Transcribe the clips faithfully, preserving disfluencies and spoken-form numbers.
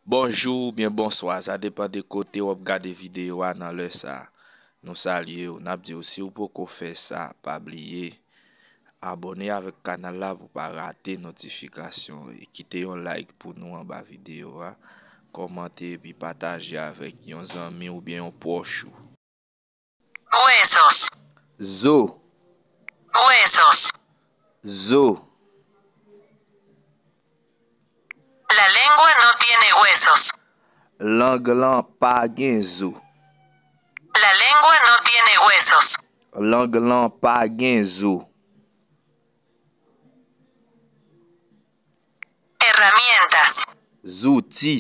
Bonjou oubyen bonswa, sa depann de kote w ap gade videyo a nan lè sa a. Nou salye w, n ap di w si w poko fè sa, pa bliye abòne avèk kanal la pou w pa rate notifikasyon e kite yon like pou nou anba videyo a, kòmante epi pataje avèk yon zanmi oubyen yon pwòch ou. Huesos. Zo. Huesos. Zo. La lengua no tiene huesos. Lang lan pa gen zo. La lengua no tiene huesos. Lang lan pa gen zo. Herramientas. Zouti.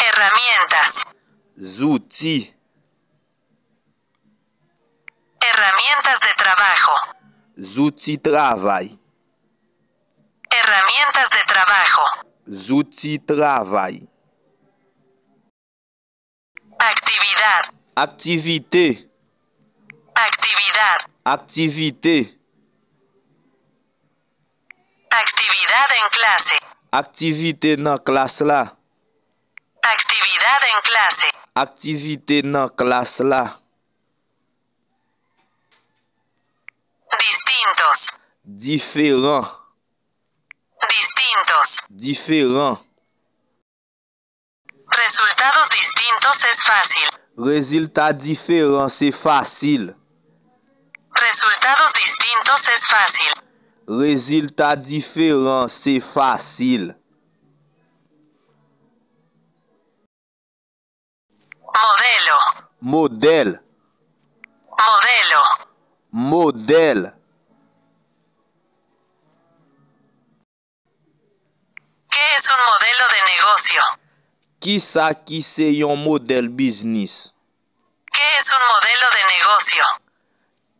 Herramientas. Zouti. Herramientas de trabajo. Zouti travay. Herramientas de trabajo. Zouti travay. Actividad. Aktivite. Actividad. Aktivite. Actividad en clase. Aktivite nan klas la. Actividad en clase. Aktivite nan klas la. Distintos. Diferan. Distintos. Diferan. Resultados distintos es fácil. Rezilta diferan se fasil. Resultados distintos es fácil. Rezilta diferan se fasil. Modelo. Modèl. Modèl. Modèl. ¿Qué es un modelo de negocio? Kisa ki se yon modèl biznis? ¿Qué es un modelo de negocio?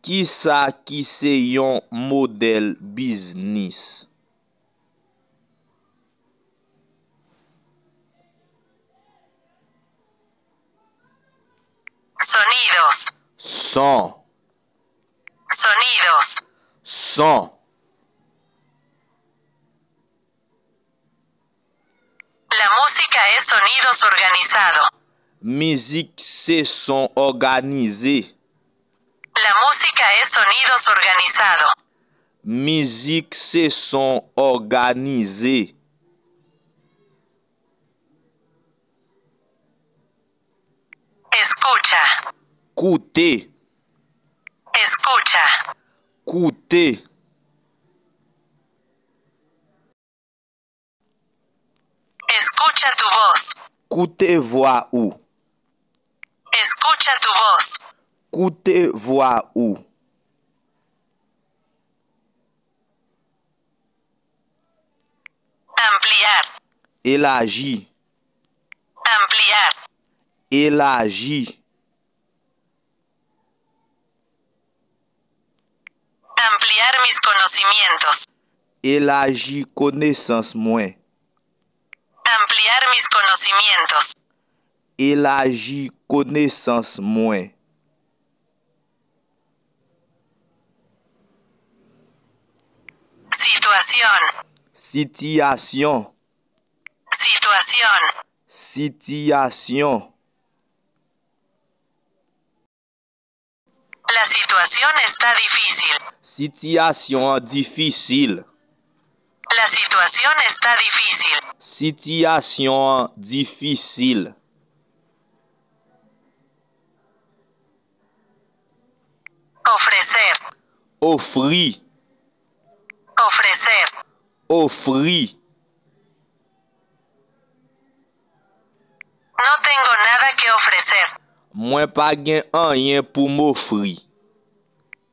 Kisa ki se yon modèl biznis? Sonidos. Son. Sonidos. Son. La música es sonidos organizado. Mizik se son òganize. La música es sonidos organizado. Mizik se son òganize. Escucha. Koute. Escucha. Koute. Escucha tu voz. Koute vwa ou. Escucha tu voz. Koute vwa ou. Ampliar. Elaji. Ampliar. Elaji. Ampliar mis conocimientos. Elaji konesans mwen. Ampliar mis conocimientos. Elaji konesans mwen. Situación. Sitiyasyon. Situación. Sitiyasyon. La situación está difícil. Sitiyasyon an difisil. La situación está difícil. Sitiyasyon an difisil. Ofrecer. Ofri. Ofrecer. Ofri. No tengo nada que ofrecer. Mwen pa gen anyen pou m ofri.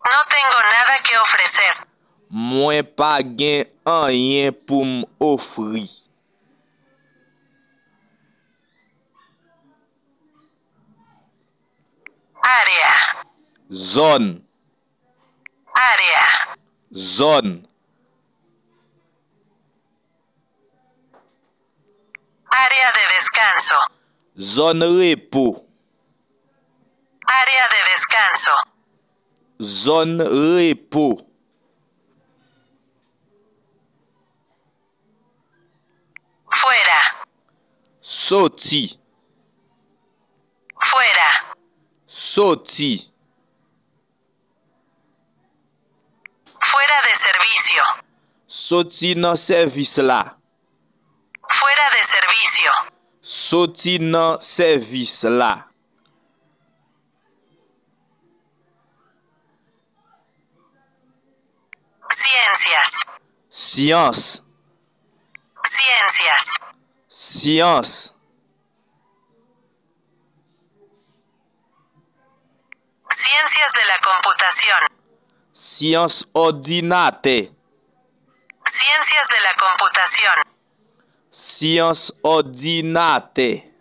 No tengo nada que ofrecer. Mwen pa gen anyen pou m ofri. Área. Zòn. Área. Zòn. Área de descanso. Zòn repo. Área de descanso. Zòn repo. Fuera. Soti. Fuera. Soti. Fuera de servicio. Soti nan sèvis la. Fuera de servicio. Soti nan sèvis la. Ciencias. Syans. Ciencias. Syans. Ciencias de la computación. Syans òdinatè. Ciencias de la computación. Syans òdinatè.